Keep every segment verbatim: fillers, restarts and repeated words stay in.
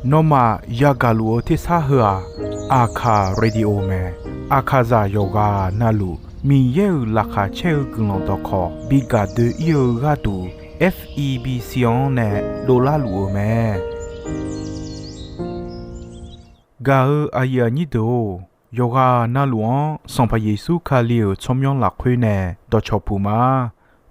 Nawmaf yagaq luf-eu tersar heu-aq, Aqkaq Radio mae. Aqkaqzaq yawqghaq navluf Miqyaer-euq laqkhaq caer-eu guiqlanq dawqkawq bi gaq doe-ir-eu gharduq, F E B C-anr nae dovlar luf-eu mae. Gaq-eu aqyuif aqnyir deuq-or, yawqghaq navluf-anr Sanqpaq Yeqsur Kali-euq tsawrmyanr lafkhoer nae dawqcawq puq ma.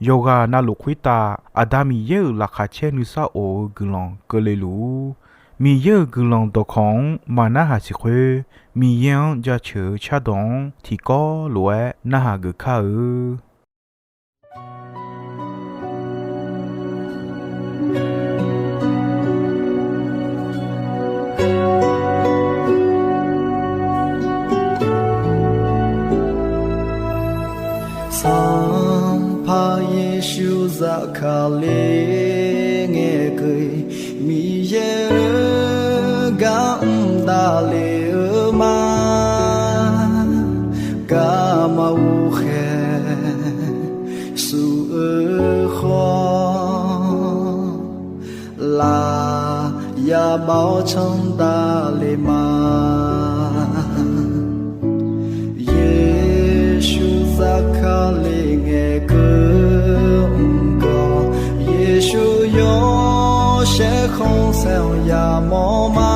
Yawqghaq navluf khoertav Aqda Miqyaer-euq laqkhaq caer nuisar of-eu guiqlanq keuvle luf-ur. Miqyaer-euq guiqlanq dawqkawq-anr maqnarhaq siq khoer, Miqyaer-anr jaceuq-eu cardawq-anr tiqkawv lof-aer narhaq geuf kar-eu. Sanqpaq Yeqsur zafkale ngae keuv-ir, Miqyaer-euq gar mr davle-eu ma. Garma ghoqkhaeq suf-eu khawf, laf yabav-awr canr davle ma. Yeqsur zafkale ngae keuv mr gawq, Yeqsur yawshaef khanqsaer-anr yamawr ma.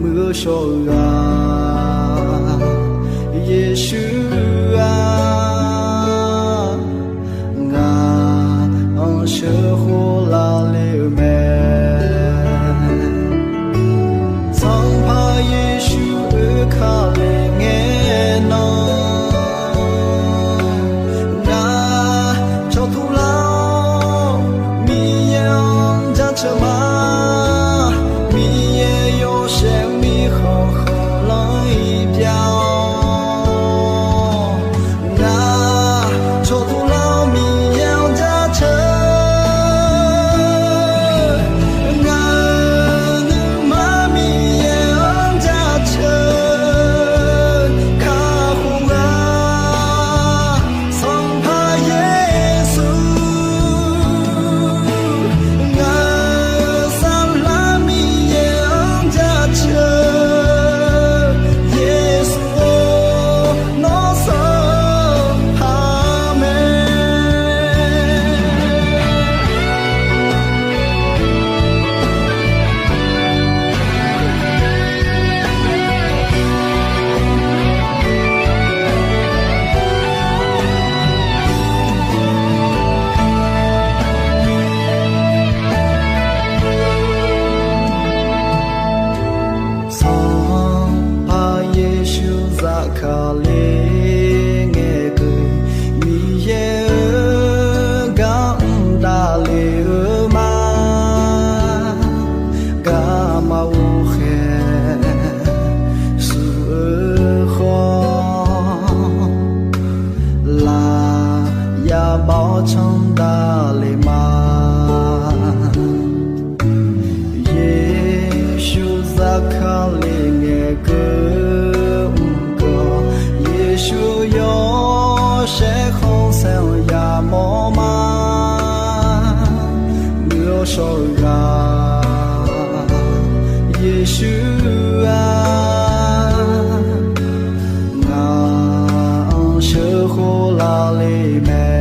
Muiq-eu shawr-eu ghaq, Yeqsur-aq, ngaq-anr sheuqkhof lavle-eu mae. Sanqpaq Yeqsur oekale ngae nan, ngaq cawqtuq lar-awr Miqyaer-anr jaceuq ma. Miqyaer yawshaef mirkhanq khanqlanr-ir pyav-awr, ngaq cawqtuq lar-awr Miqyaer-anr jaceuq. Ngaq-euq nuima Miqyaer-anr jaceuq kakhof-a. Sanqpaq Yeqsur, ngaq-euq saflar Miqyaer-anr jaceuq. Yeqsur-or, nawr sanqpaq mae. Sanqpaq Yeqsur zafkale ngae keuv-ir, Miqyaer-euq gar mr davle-eu ma. Garma ghoqkhaeq suf-eu khawf, laf yabav-awr canr davle ma. Yeqsur zafkale ngae keuv mr gawq, Yeqsur yawshaef khanqsaer-anr yamawr ma. Muiq-eu shawr-eu ghaq, Yeqsur-aq, ngaq-anr sheuqkhof lavle mae.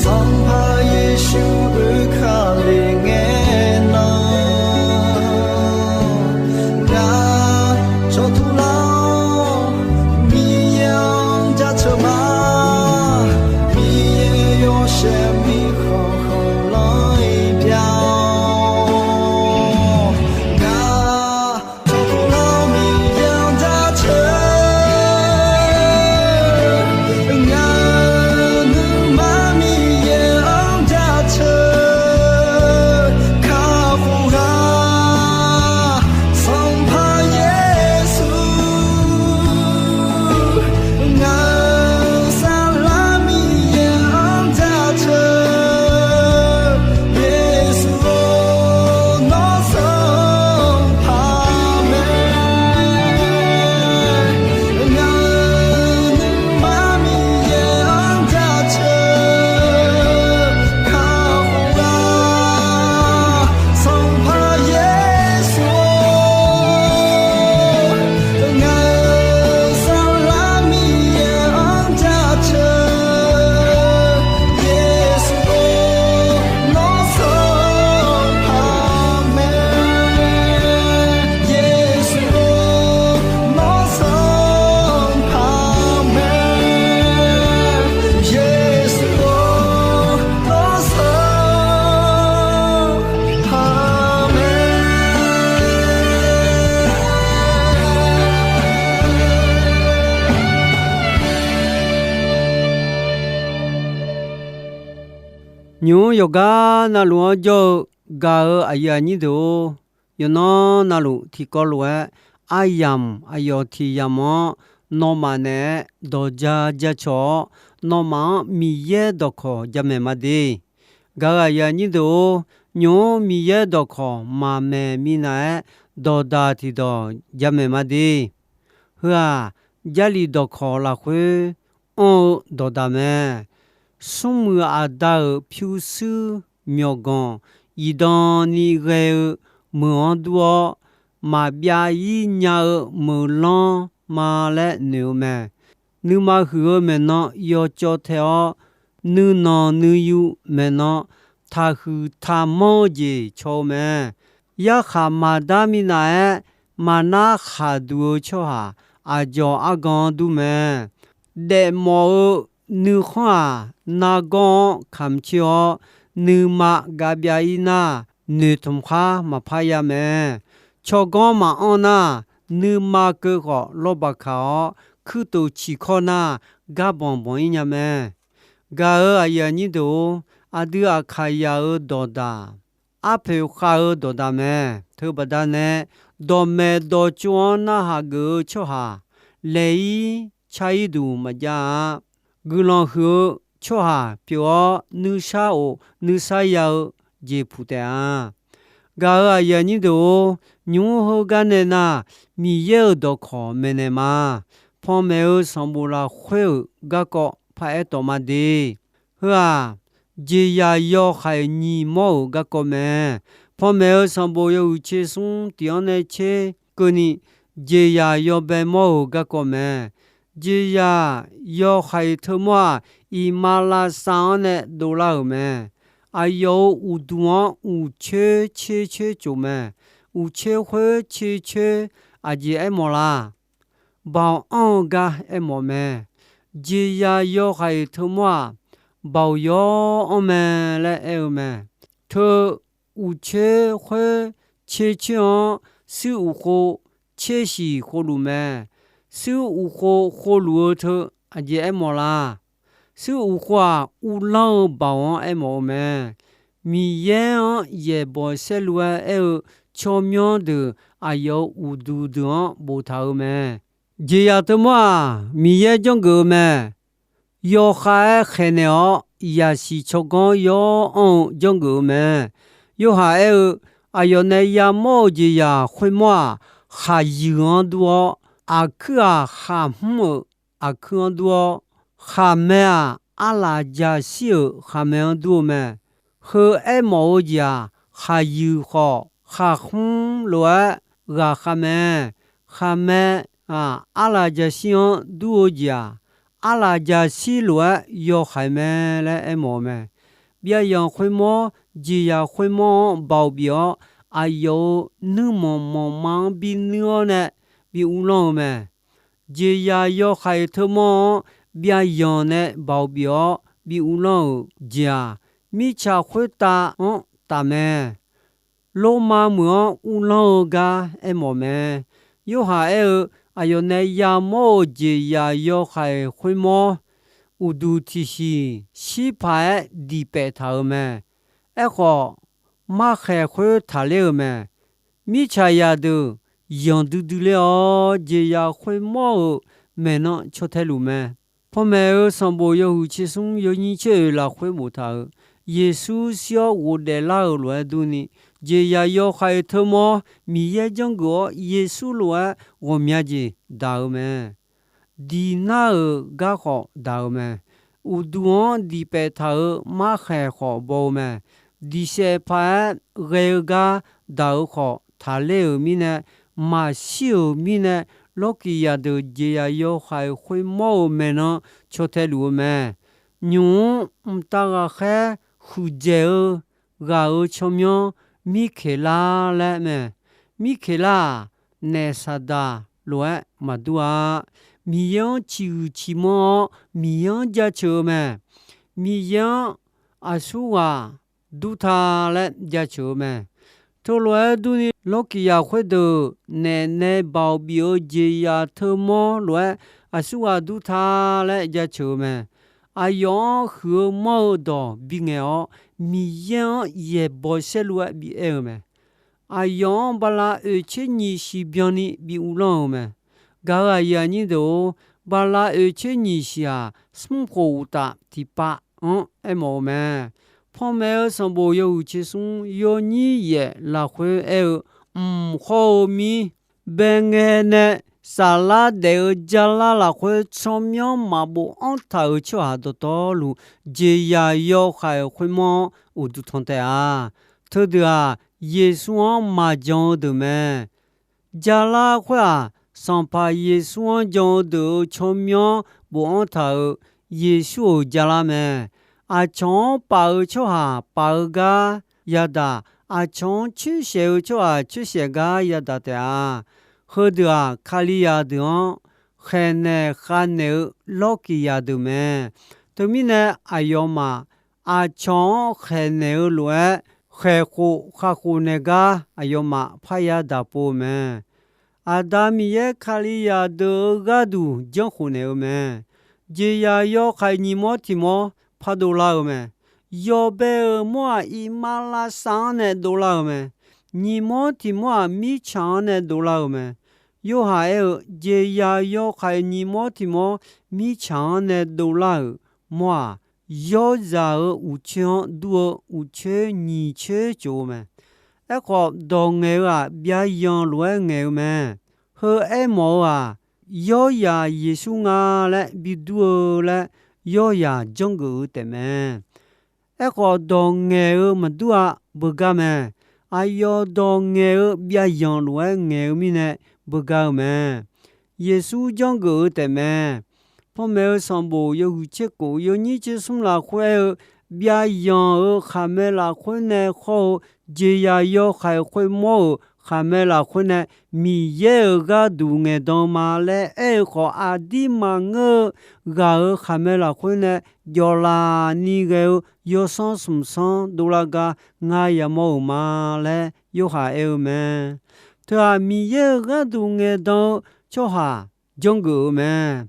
Sanqpaq Yeqsur oekale ngae nan, ngaq cawqtuq lar-awr Miqyaer-anr jaceuq ma. Miqyaer yawshaef mirkhanq khanq Nymq-mr yawqgar navluf-anr jawr-eu gaq-euq aqyuif aqnyir deuq-or, yawqnan navluf tiqkawv lof-aer aryamq aqyawf tiq yamq-anr nawmaf naeq-aer dawq ja jacawq-awr, nawmaf-anr Miqyaer dawqkawq jamaeq ma de. Gaq-euq aqyuif aqnyir deuq-or, nymq-mr Miqyaer dawqkawq maqmaeq minav-aer dawqdaq tiqdawq jamaeq ma de. Heu-aq, Jarlif dawqkawq lafkhoer anr-eu dawqdaq mae. Smrmuiq aqda-euq pyurshuir myawqganq zifdan ni ghae-eu meuq-anr dur-awr, maqbyav-ir nya-eu meuq lanr ma laer noeq-eu mae. Nuima huiq-eu maeqnan yawcawv tae-awr, nuinanq nuiyu maeqnan taqhuiq taqmanr-eu jeq caw-eu mae. Yarkhaq maqdar minav-aer maqnar khaqduq-eu tsawrhaq aqdzawq argan-anr dur mae. Daefmawf-eu nuikhanr-aq, nargawr-anr kamqcoer-awr, nuima gavbyav-ir nar, noeqtmq khar maqpar ya mae. Tsawrganr maqanr nar, nuima keuv khawf lawrbaq kaq-awr, kuirtof ciqkawr nar, garbanq banq-ir nya mae. Gaq-euq aqyuif aqnyir deuq-or, aqdui Aqkaqyaq-euq dawqdaq, arpoeq khav-eu dawqdaq mae. Teubaqda nae, dawqmaeq dawqtsov-anr narhaq geuf-eu tsawrhaq laeq-ir car-ir duq maqjav-a. Guiqlanq huiq-eu tsawrhaq pyeuf-awr, nuisar of nuisar ya-eu jeq puq taef-a. Gaq-euq aqyuif aqnyir deuq-or, nymq-mr heugar nae nar, Miqyaer-euq dawqkawq maeqnaeq ma. Panmaeq-eu sanqbof lafkhoer-euq garkawv paraer tawf ma de. Heu-aq, jeqzaq yawhaiq nyiq mawr-euq garkawv mae. Panmaeq-eu sanqbof yawhuiq tser smr tiq-anr nae tser keuvni, jeqzaq yawbae mawr-euq garkawv mae. Jeqzaq yawhaiq teumawr-aq, iqmalavshav-anr nae dovlar-euq mae. Aqyawf-euq uqduq-anr uqcoer tser coer tsof mae. Uqcoer khoer tser coer aqjeq aermawf la? Baoq anr-eu gar aermawf mae. Jeqzaq yawhaiq teumawr-aq, baoq yawr anr mae laer aer-eu mae. Teu uqcoer khoer tser coer-anr, suir uqkhov tser shiq khovluf mae. Suir uqkhov khovluf-eu teu aqjeq aermawf la? Suir uqkhov-aq, uvlanr-eu baoq-anr aermawf-eu mae. Miqyaer-anr yaeqbawq saerlu-aer aer-eu tsawrmyanr deuq aqyawf-euq uqduq deuq-anr boftaq-eu mae. Jeqzaq teumawr-aq, Miqyaer janrgeuf-eu mae. Yawkhav-aer khaeqnaeq-awr, yaqsiq tsawrganr yawr anr-eu janrgeuf-eu mae. Yorhaq aer-eu, aqyawf nae yamawr-euq jeqzaq khoermawr-aq, khaqyuiq-anr dur-awr, aqkuir-aq, khaqhmr-euq aqkuir-anr dur-awr, khaqmae-aq, arlaf jaqshir-euq khaqmae-anr dur-eu mae. Heu aermawf-eu jeq-aq, khaqyuiq khawf khaqhmr lof-aer ghaqkhav mae. Khaqmae-aq, arlaf jaqshir-anr dur-eu jeq-aq, arlaf jaqshir lof-aer yawhaiq mae laer aermawf-eu mae. Byavyanq khoermawr, jeqzaq khoermawr-anr baoq bif-awr, aqyawf-euq nuirmanq manqma-anr binuir-awr nae bi uvlanr-eu mae. Jeqzaq yawhaiq teumawr-anr byavyanq nae baoq bif-awr bi uvlanr-euq jeq-aq, mirtsaq khoertav-anr taf mae. Lormav meuq-anr uvlanr-eu gar aermawf mae. Yorhaq aer-eu, aqyawf nae yamawr-euq jeqzaq yawhaiq khoermawr, uqduq tiqsiq shir paq-aer diq paef taq-euq mae. Aerkhawf, markhaeq khoer taqler-euq mae. Mirtsaq zaqdeuq yanq duidui ler-awr, jeqzaq khoermawr-euq maeqnan caw tae luf mae. Panmaeq-eu sanqbof yawhuiq tser smr yawnyir tser oeq lafkhoer boftaq-euq, Yeqsur shir-awr ghofdaef lar-euq lof-aer durni, jeqzaq yawhaiq teumawr Miqyaer janrgeuf-awr Yeqsur lof-aer ghawqmya jeq daq-eu mae. Diq nar-euq gar khawf daq-eu mae. Uqduq-anr diq paef taq-euq markhaeq khawf baw-eu mae. Diq saef paq-aer ghae-eu gar daq-euq khawf taqler-euq mirnae, maqshir-euq mirnae, lawrkiq zaqdeuq jeqzaq yawhaiq khoermawr-euq maeqnan caw tae luf-eu mae. Nymq-mr mqtav ghaqkhaer huiqdzaeq-eu ghaq-euq tsawrmyanr Mirkeqlar laer mae. Mirkeqlar-aq, naef Saqdaq lof-aer maqdur-a. Miqyaer-anr ciqhuiq ciqmanr-awr, Miqyaer-anr jaceuq-eu mae. Miqyaer-anr aqsurghaq dur ta laer jaceuq-eu mae. Teulof-aer durni, lawrkiq zaq khoerdeuq naef nae baoq bif-eu jeqzaq teumawr lof-aer aqsurghaq dur ta laer jaceuq-eu mae. aqyawf-anr huiq-eu manr-eu dawq bingaeq-awr, Miqyaer-anr yaeqbawq saerlu-aer bi aer-eu mae. Aqyawf-anr bala oeqtser nyiq siq byanni bi uvlanr-eu mae. Gaq-euq aqyuif aqnyir deuq-or, bala oeqtser nyiq siq-aq, smr khof uqtaf tiqpav-anr aermawf-eu mae. Panmaeq-eu sanqbof yawhuiq tser smr yawnyir yaef lafkhoer aer-eu, mq hawr-eu mir bae ngae nae saflar daef-eu jalar lafkhoer tsawrmyanr maqbof anr taq-euq tsawrhaq dawqtawvluf, jeqzaq yawhaiq khoermawr-anr uqduq tanq taef-a. Teudeuq-aq, Yeqsur-anr maqjan-eu deuq mae. Jalar khoer-aq, Sanqpaq Yeqsur-anr jan-eu deuq-euq tsawrmyanr bofanr taq-euq Yeqsur-euq jalar mae. Aqcawq-anr paf-eu tsawrhaq paf-eu gar yadaq, aqcawq-anr coersaef-eu tsawrhaq coersaef gar yadaq taef-a. Heudeuq-aq, Kalizaq deuq-anr khaeqnaeq khavnaeq-eu lawrkiq zaq deuq mae. Teumirnae aqyawfmaf aqcawq-anr khaeqnaeq-eu lof-aer, khaeqkhof khaqkhof naeq gar aqyawfmaf parya daq pov-eu mae. Aqda Miqyaer Kalizaq deuq-euq gharduq janrkhof naeq-eu mae. Jeqzaq yawhaiq nyiq mawr tiq mawr pardov lar-eu mae. Yawbae-euq mawr-aq, iqmalavshav saq-anr nae dovlar-euq mae. Nyiq mawr tiq mawr-aq, mirtsaq-anr nae dovlar-euq mae. Yorhaq aer-eu, jeqzaq yawhaiq nyiq mawr tiq mawr mirtsaq-anr nae dovlar-euq mawr-aq, yawrzaq-euq uqcoer-anr dur-eu uqcoer nyiq coer cof-eu mae. Aerkhawf, dawq ngaeq-eu-aq, byav yanq lof-aer ngaeq-eu mae. Heu aermawf-eu-aq, yawrzaq Yeqsur nga laer bi dur-eu laer yawrzaq janrgeuf-eu taefmae. Aerkhawf, dawq ngaeq-eu maqdur-a, beugar mae. Aqyawf dawq ngaeq-eu byav yanq lof-aer ngaeq-eu mirnae beugar-eu mae. Yeqsur janrgeuf-eu taefmae. Panmaeq-eu sanqbof yawhuiq tser kof yawnyir tser smr lafkhoer aer-eu, byav yanq-euq khaqmae lafkhoer nae hawr-eu jeqzaq yawhaiq khoermawr-euq khaqmae lafkhoer nae Miqyaer-euq gharduq ngaeqdan-eu ma laer aer-eu khawf, aqdir maqngeur-eu ghaq-euq khaqmae lafkhoer nae jawqlaf ni ghae-eu yawsanr smq sanr dovlar gar ngar yamawr-euq ma laer Yorhaq aer-eu mae. Teu-aq, Miqyaer-euq gharduq ngaeqdan-eu tsawrhaq janrgeuf-eu mae.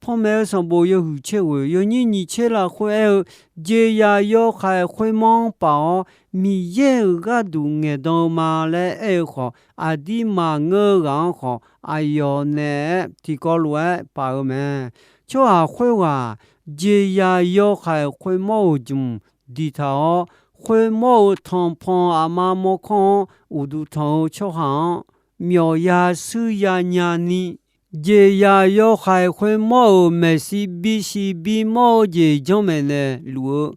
Panmaeq-eu sanqbof yawhuiq tser ghoeq yawnyir nyiq tser lafkhoer aer-eu, jeqzaq yawhaiq khoermawr-anr paf-awr, Miqyaer-euq gharduq ngaeqdan-eu ma laer aer-eu khawf, aqdir maqngeur-eu ghaq-anr khawf, aqyawf naeq-aer tiqkawv lof-aer paf-eu mae. Tsawrhaq khoerghaq jeqzaq yawhaiq khoermawr-euq jmq diqtaq-awr, khoermawr-euq tanqpanq aqma mawrkawr-anr uqduq tanq-eu tsawrhaq-anr myawfya shuirya nyani, jeqzaq yawhaiq khoermawr-euq maeqshi bisiq bimawr-eu jeq janrmaeq naeqluf-eu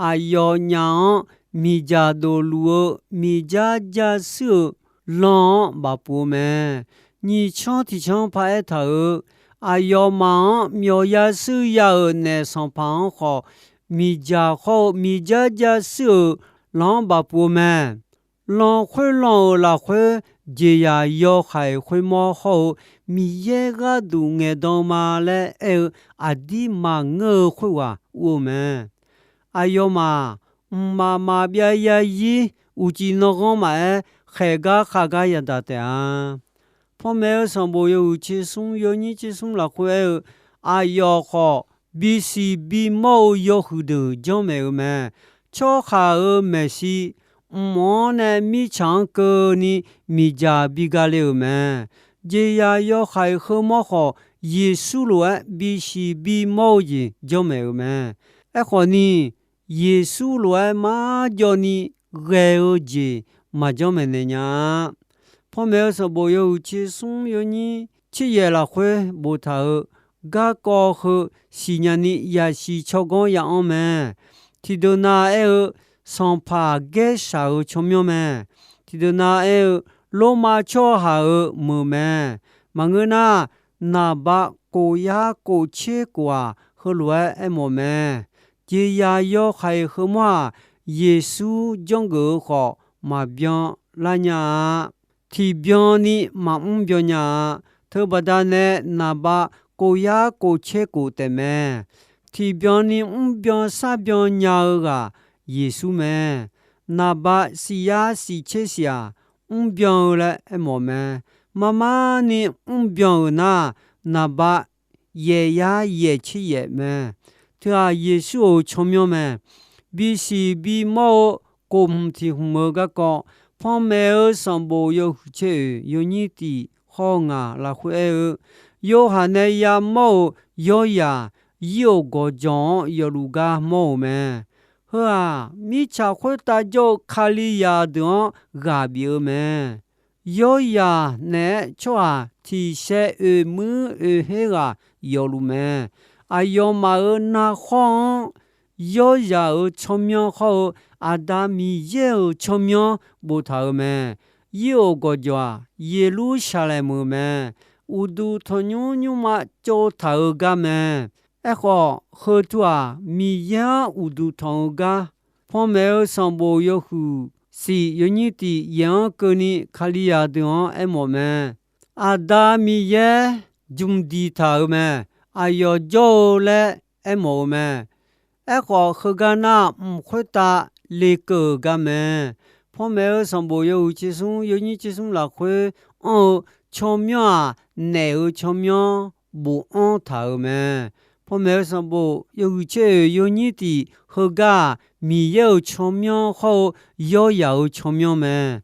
aqyawfnyaf-anr miqdzaq dofluf-eu miqdzar dzarshuir-euq lan-anr bafpuq-eu mae. Nyiq canr tiq canr paraer taq-euq, aqyawfmaf-anr myawfya shuirya-euq naef sanqpaq-anr khawf, miqdzaq hawr-eu miqdzar dzarshuir-euq lan-anr bafpuq-eu mae. Lan khoerlan-euq lafkhoer jeqzaq yawhaiq khoermawr hawr-eu Miqyaer gharduq ngaeqdan ma laer aer-eu aqdir maqngeur-eu khoerghaq ur-eu mae. Aqyawfmaf mqmaq maqbyav zarzir uqcif nanghanr maqaer, khaeq gar khav gar yadaq taef-a. Panmaeq-eu sanqbof yawhuiq tser smr yawnyir tser smr lafkhoer aer-eu, aqyawf khawf bisiq bimawr-eu yawhuiq deuq janrmaeq-eu mae. Tsawrhaq-euq maeqshi mq-anr nae mirtsaq-anr keuvni miqdzaq bi ga le-euq mae. Jeqzaq yawhaiq heumawr khawf, Yeqsur lof-aer bisiq bimawr-eu jeq janrmaeq-euq mae. Aerkhawf ni, Yeqsur lof-aer marjawv ni ghae-eu jeq maqjanr maeqnaeq nya-a. Panmaeq-eu sanqbof yawhuiq tser smr yawnyir tser yaeq lafkhoer boftaq-euq garkawv heu siqnya ni yasiq tsawrganr ya-anr mae. Tiqdeuq nav aer-eu, sanqpaq gaershaq-eu tsawrmyanr mae. Tiqdeuq nav aer-eu, Lormav tsawrhaq-euq meuq mae. Maqngeur nar, naqba kof yar kof tser kof-aq, heulof-aer aermawf mae. Jeqzaq yawhaiq heumawr-aq, Yeqsur janrgeuf-eu khawf maqbyan lar nya-a. Tiqbyan ni maqmr byan nya-a. Teubaqda nae naqba kof yar kof tser kof taefmae. Tiqbyan ni mrbyan sharbyan nya-eu ghaq Yeqsur mae. Naqba shif yar shif tser shif-aq, mrbyan-eu laer aermawf mae. Marmar ni mrbyan-euq nar, naqba yaef yar yaef tser yaef mae. Teughaq Yeqsur-euq tsawrmyanr mae. Bisiq bimawr-eu kof hmq tiq hmq-eu garkawv, panmaeq-eu sanqbof yawhuiq tser oeq yawnyir tiq hawr ngaq lafkhoer aer-eu, Yorhaq nae yamawr-euq Yawryaq, yir-euq gawqjawq-anr yawfluf gar mawr-euq mae. Heu-aq, mirtsaq khoertav jawr-eu Kalizaq deuq-anr ghaq bif-eu mae. Yawryaq naeq-aer tsawrhaq tiq shaev oeq muir oeq her ghaq yawfluf mae. Aqyawfmaf-euq narkhawr-anr Yawryaq-euq tsawrmyanr hawr-eu Aqda Miqyaer-euq tsawrmyanr boftaq-euq mae. Yir-euq gawqjawq-aq, Yeqlursaqlaeq meuq mae. Uqduq tanqnymr nymrma tsovtaq-eu gar mae. Aerkhawf, heu tu-aq, Miqyaer-anr uqduq tanq-eu gar, panmaeq-eu sanqbof yawhuiq siq yawnyir tiq yaeq-anr keuvni Kalizaq deuq-anr aermawf mae. Aqda Miqyaer jmq diqtaq-euq mae. Aqyawf jawr-eu laer aermawf-eu mae. Aerkhawf, heugar nar mq khoertav lekeuv-euq gar mae. Panmaeq-eu sanqbof yawhuiq tser smr yawnyir tser smr lafkhoer anr-eu, tsawrmyanr-aq, naef-euq tsawrmyanr bofanr taq-euq mae. Panmaeq-eu sanqbof yawhuiq tser oeq yawnyir tiq heugar-aq, Miqyaer-euq tsawrmyanr hawr-eu Yawryaq-euq tsawrmyanr mae.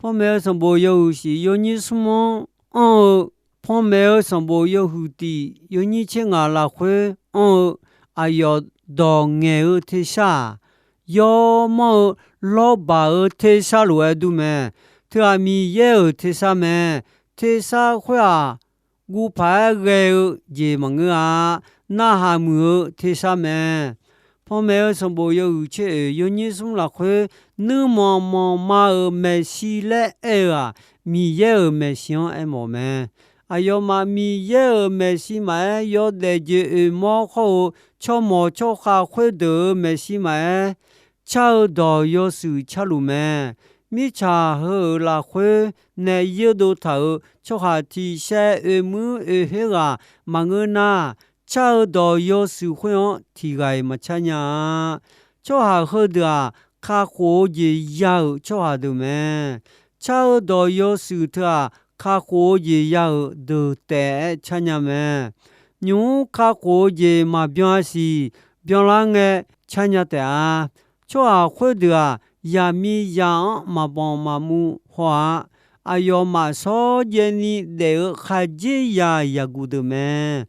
Panmaeq-eu sanqbof yawhuiq siq yawnyir smr-anr anr-eu, panmaeq-eu sanqbof yawhuiq tiq yawnyir tser ngaq lafkhoer anr-eu, aqyawf dawq ngaeq-eu tersar-aq, yawmanr-eu lawrbaq-eu tersar lof-aer dur mae. Teughaq Miqyaer-euq tersar mae. Tersar khoer-aq, guv paq-aer ghae-eu jeq maqngeur-a. Narhaq muiq-eu tersar mae. Panmaeq-eu sanqbof yawhuiq tser oeq yawnyir smr lafkhoer, nuirmanq manqma-euq maeqshi laer aer-eu-aq, Miqyaer-euq maeqshi-anr aermawf mae. Aqyawfmaf Miqyaer-euq maeqshi maqaer, yawdaef jeq oeqmawr hawr-eu tsawrmawq tsawrkhav khoerdeuq-euq maeqshi maqaer, car-eu dawq yawshuif carluf mae. Mirtsaq heu-euq lafkhoer nae yerdov taq-euq tsawrhaq tiq shaev oeq muir oeq her ghaq maqngeur nar, car-eu dawq yawshuif khoer-anr tiq ghaq-iq maqcar nya-a. Tsawrhaq heudeuq-aq, kakhof-eu jeq ya-euq tsawrhaq deuq mae. Car-eu dawq yawshuif teu-aq, kakhof-eu jeq ya-euq deuq taef-aer car nya mae. Nymq-mr kakhof-eu jeq maqbyan-a siq, byanlar ngae car nya taef-a. Tsawrhaq khoerdeuq-aq, yaqmiqzaq-anr maqbanq maqmuv haw-a. Aqyawfmaf shawrjaev ni daef-eu khaqdzerzaq yaqguq deuq mae.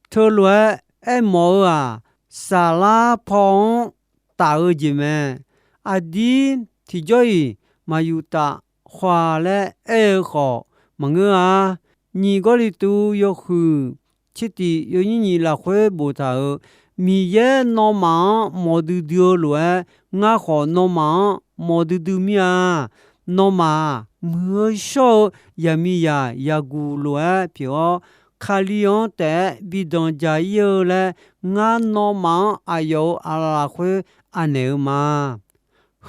Teulof-aer aermawf-eu-aq, saflar paw-anr taf-eu jeq mae. Aqdir tiqjawr-iq maqyuftaf haw-a laer aer-eu khawf maqngeur-a. Nyiq Gawrliqtu yawhuiq tser tiq yawnyir nyiq lafkhoer boftaq-euq, Miqyaer nawmaf-anr mawqdui dui-eu lof-aer, ngar khawf nawmaf-anr mawqdui dui mir-a. Nawmaf-aq, muiq-eu shawr-eu yaqmiqzaq yaqguq lof-aer pyeuf-awr, Kali-anr taef-aer bi danqdzaq ir-eu laer, ngar nawmaf-anr aqyawf-euq aqlaf lafkhoer anaeq-eu ma.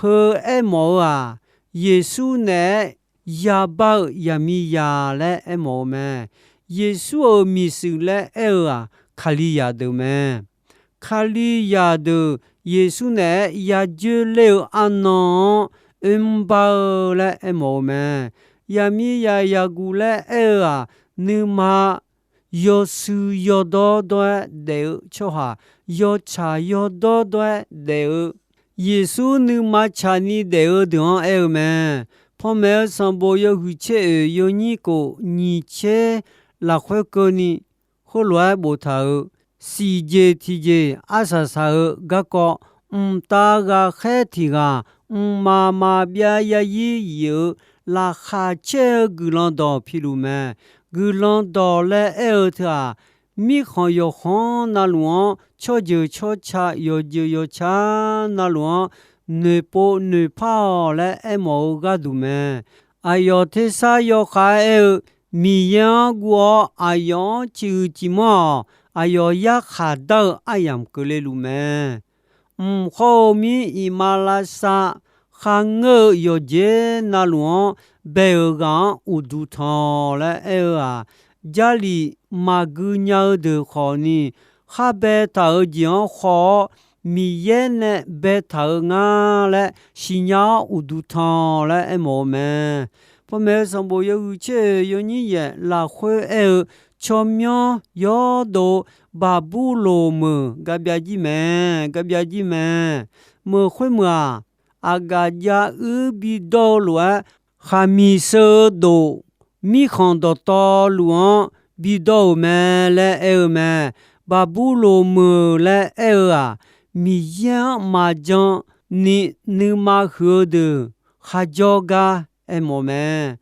Heu aermawf-eu-aq, Yeqsur naeq-aer yabar-eu yaqmiqzaq laer aermawf-eu mae. Yeqsur-euq miqshuif laer aer-eu-aq, Kalizaq deuq mae. Kalizaq deuq Yeqsur naeq-aer yajoer ler-eu arnan-anr oermr bar-eu laer aermawf-eu mae. Yaqmiqzaq yaqguq laer aer-eu-aq, nuima yawshuif yawdawr dawr-aer daef-eu tsawrhaq, yawtsaq yawdawr dawr-aer daef-eu, Yeqsur nuima tsaqni daef-eu deuq-anr aer-eu mae. Panmaeq-eu sanqbof yawhuiq tser oeq yawnyir kof nyiq tser lafkhoer keuvni, heulof-aer boftaq-euq, siqjeq tiqjeq arsaq saq-eu garkawv, mqtav ghaqkhaer tiq ghaq mqmaq maqbyav yaryir yif-eu laqkhaq caer-eu guiqlanq dawq piluf mae. Guiqlanq dawq laer aer-eu teu-aq, mirkhanq yawqkhanq navluf-anr, tsawrjeuq tsawrca yawjeuq yawca navluf-anr, noeqpov noeqpar-awq laer aermawf-eu gharduq mae. Aqyawf tersar yawkhav-aer aer-eu, Miqyaer-anr guv-awr aqyawf-anr ciqhuiq ciqmanr-awq. Aqyawf yarkhaq dar-eu aryamq keuvle luf mae. Mq khawr-eu mir iqmalavshav kharngeur-eu yawqjeq navluf-anr bae-euq ghaq-anr uqduq tanq-awq laer aer-eu-aq, Jarlif maqgui nya-eu deuq khawfni, khar baetaq-euq jeq-anr khaw-awr, Miqyaer nae baetaq-eu ngar laer siqnya-awr uqduq tanq laer aermawf-eu mae. Panmaeq-eu sanqbof yawhuiq tser oeq yawnyir yaeq lafkhoer aer-eu, tsawrmyanr yawdov-eu Baqburloq meuq garbyav jir mae, garbyav jir mae. Meuq khoermeuq-aq, aqgaf jav uir bidawr-eu lof-aer, khaqmiq sheu-eu dof, mirkhanq dawqtawvluf-anr bidawr-euq mae laer aer-eu mae. Baqburloq meuq laer aer-eu-aq, Miqyaer-anr maqjan ni nuima huiq-eu deuq kharjawr gar aermawf mae.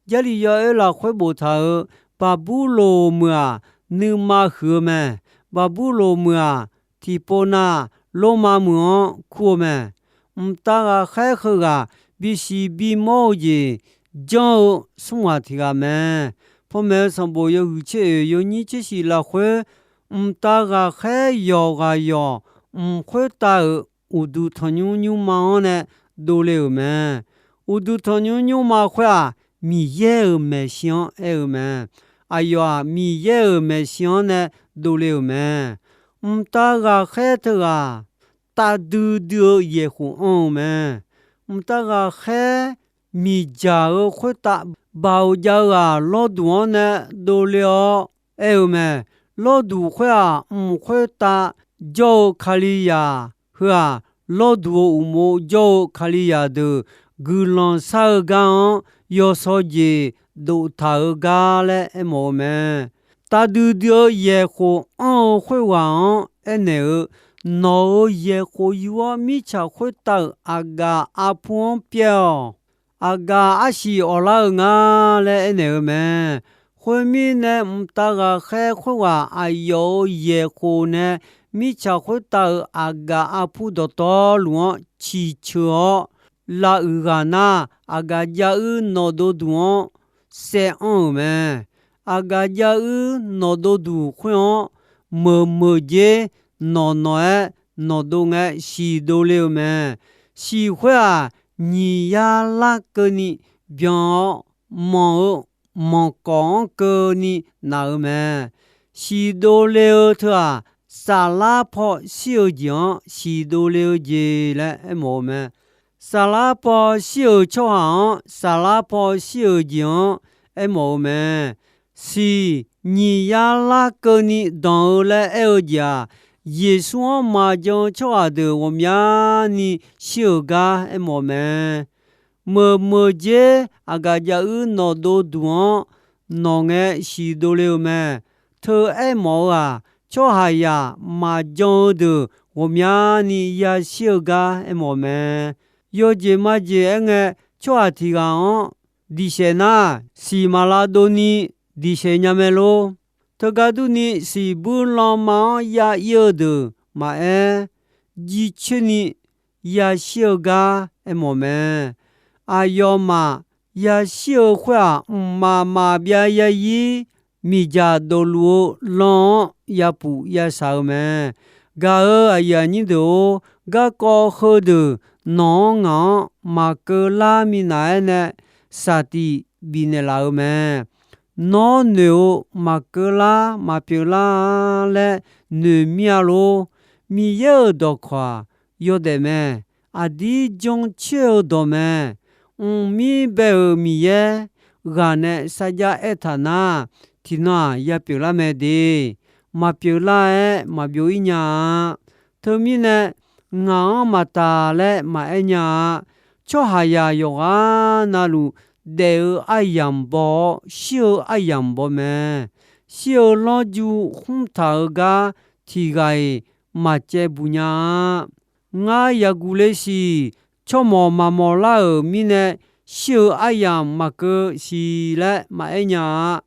Jarlif yawoer lafkhoer boftaq-euq Baqburloq meuq-aq, nuima huiq-eu mae. Baqburloq meuq-aq, tiqpov nav Lormav meuq-anr kur-eu mae. Mqtav ghaqkhaer heughaq bisiq bimawr-eu jeq janr-eu smr ghaq tiq ghaq mae. Panmaeq-eu sanqbof yawhuiq tser oeq yawnyir tser shif lafkhoer, mqtav ghaqkhaer yawq ghaq yawq mq khoertav-euq uqduq tanqnymr nymrma-anr nae dovle-euq mae. Uqduq tanqnymr nymrma khoer-aq, Miqyaer-euq maeqshi-anr aer-eu mae. Aqyawf-aq, Miqyaer-euq maeqshi-anr nae dovle-euq mae. Mqtav ghaqkhaer teughaq tavdui dui-eu yaeqkhof anr-eu mae. Mqtav ghaqkhaer miqdzaq-eu khoertav baoq jav-eu-aq, lawrduq-anr nae dovle-awr aer-eu mae. Lawrduq khoer-aq, mq khoertav jawr-eu Kalizaq heu-aq, lawrduq-eu uqmov jawr-eu Kalizaq deuq guiqlanq shar-eu gar-anr yawshawr jeq doftaq-eu gar laer aermawf-eu mae. Tavdui dui-eu yaeqkhof anr-eu khoerghaq-anr aernaeq-eu, Nawq-euq yaeqkhof yur-awr mirtsaq khoertav-euq aqgaf arpur-anr pyaev-awq. Aqgaf arsiq awqlar-eu nga laer aernaeq-eu mae. Khoermirnae, mqtav ghaqkhaer khoerghaq aqyawf-euq yaeqkhof nae mirtsaq khoertav-euq aqgaf arpur dawqtawvluf-anr ciqceuq-awr, lavuiq ghaq nar, aqgaf jav uir nawqdov duq-anr saev anr-euq mae. Aqgaf jav uir nawqdov duq khoer-anr, meuq meuq dzer nawq nawq-aer nawqdov ngae siq dovle-eu mae. Siq khoer-aq, nyiq yar lar keuvni byan-awr, manq-eu manqkawf-anr keuvni naq-eu mae. Siq dovle-eu teu-aq, saflar paw shir-eu jeq-anr siq dovle-eu jeq laer aermawf-eu mae. Saflar paw shir-euq tsawrhaq-anr saflar paw shir-euq jeq-anr aermawf-eu mae. Siq nyiq yar lar keuvni danq-eu laer aer-eu jeq-aq, Yeqsur-anr maqjan-eu tsawrhaq deuq ghawqmyani shir-euq gar aermawf mae. Meuq meuq dzer aqgaf jav uir nawqdov duq-anr nawq ngae siq dovle-eu mae. Teu aermawf-eu-aq, tsawrhaqzaq maqjan-eu deuq ghawqmyani yashir-eu gar aermawf mae. Yawjeq majeq aerngae, tsawrhaq tiq ghaq-anr diqsaef nar, siq maq lavdov ni diqsaef nya mae lor. Teugar durni, siqbuir lanma-anr ya ir-eu deuq maqaer, jircoer ni yashir-eu gar aermawf mae. Aqyawfmaf yashir-eu khoer-aq, mqmaq maqbyav yazir miqdzaq dofluf-eu lan-anr yapuf yashaq-eu mae. Gaq-euq aqyuif aqnyir deuq-or, garkawv heudeuq nawq-anr ngaq-anr maqkeuv lar minav-aer nae saqtiq bifnaeq laf-eu mae. Nawr noeq-eu maqkeuv lar maqpyeuf lar-a laer noeq mir-a lor. Miqyaer-euq dawqkawq-aq, yawdaef mae. Aqdir jancoer-eu dawq mae. Mqmir bae-euq Miqyaer ghaq nae sarjax aertaq nar, tiqnan-aq, ya pyeuflar mae de. Maqpyeuf lar-aer maqbyov ir nya-a. Teumirnae, ngaq-anr maqtaq laer maqaer nya-a. Tsawrhaqzaq yawqghaq navluf daef-eu aryamq baw-awr, shir-eu aryamq baw mae. Shir-eu lanrju khmr taq-eu gar tiq ghaq-iq maqcaev buq nya-a. Ngar yaqguq le siq, tsawrmawq maqmawq lar-euq mirnae, shir-eu aryamq maqkeuv siq laer maqaer nya-a.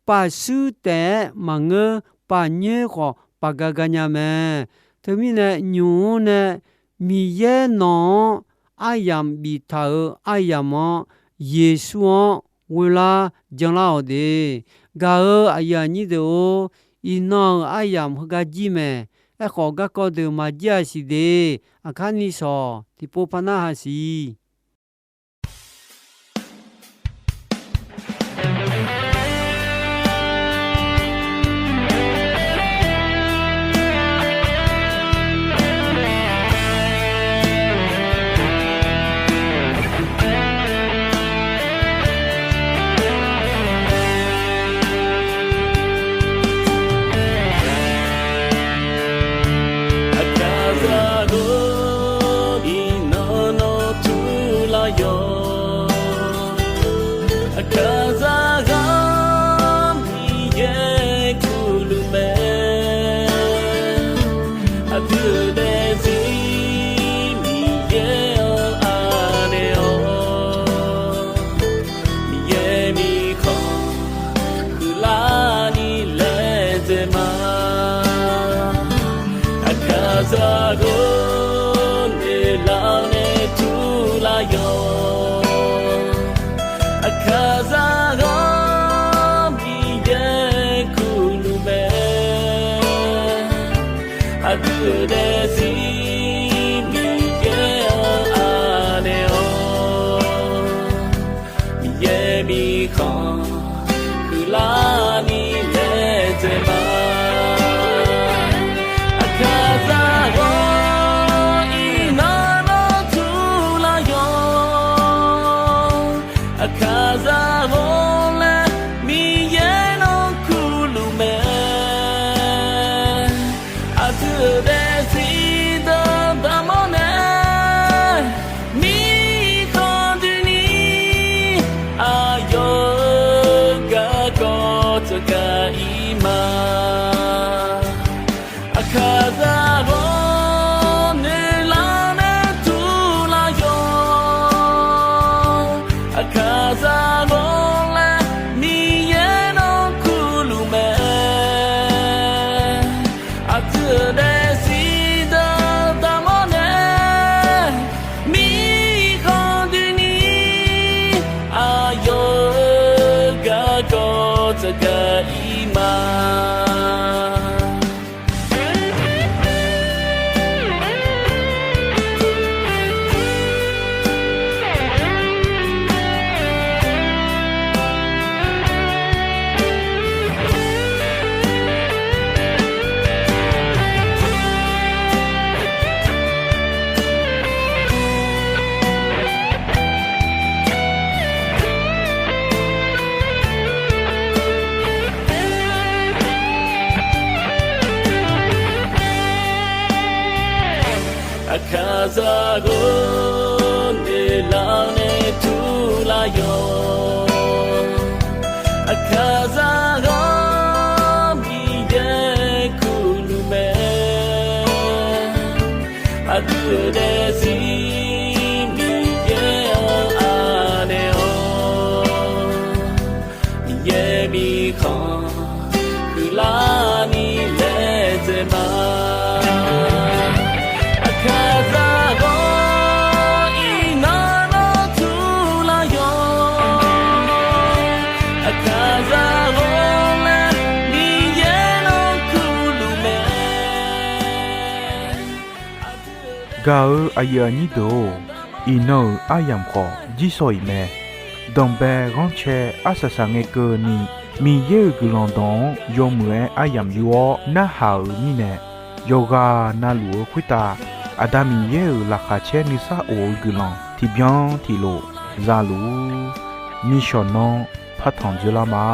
Paf shuir taef-aer maqngeur, paf nyoer khawf paf ga ga nya mae. Teumirnae, nymq-mr nae Miqyaer nawq-anr aryamq biftaq-euq aryamq-anr, Yeqsur-anr ghoelar janlar-awq de. Gaq-euq aqyuif aqnyir deuq-or, iqnan-euq aryamq heugar jir mae. Aerkhawf, garkawv deuq maqjir-aq siq de. Aqkar ni shawq, tiqpov par narhaq siq. lar nae turlar yawq. Aqkaqzaq-awr, Miqyaer kuqluf mae. Aqdui-euq daefzir Miqyaer-anr anaeq-awr, Miqyaer mirkhanq huiqlarni laedzae ma. Aqkaqzaq-awr, iqnan nawr turlar yawq. Aqkaqzaq-awr laer Miqyaer nawr kuqluf mae. Aqdui-euq daefzir deuq daqmawr nae, mirkhanq doeni aqyawf-euq garkawv tsawrgaq-ir ma. Aqkaqzaq-awr, noeqlar nae turlar yawq. Aqkaqzaq-awr laer Miqyaer nawr kuqluf mae. Aqdui-euq daefzir deuq daqmawr nae, mirkhanq doeni aqyawf-euq garkawv tsawrgaq-ir ma. Aqkaqzaq-awr, noeqlar nae turlar yawq. Aqkaqzaq-awr, Miqyaer kuqluf mae. Aqdui-euq daefzir Miqyaer-anr anaeq-awr, Miqyaer mirkhanq huiqlarni laedzae ma. Aqkaqzaq-awr, iqnan nawr turlar yawq. Aqkaqzaq-awr laer Miqyaer nawr kuqluf mae. Gaq-eu aqyuif aqnyir deuq-or, iqnan-euq aryamq khawf jirsawq iq mae. Danqbae ghanrcae arsaq saqngae keuvni, Miqyaer-euq guiqlanq dawq-anr yawmuiq-aer aryamq yur-awr narhaq-euq mirnae, yawqghaq navluf-eu khoertav Aqda Miqyaer-euq laqkhaq caer nuisar of-eu guiqlanq tiqbyan tiqlof zaluf-ur. Nishawq nanr partanq dzoerlar ma.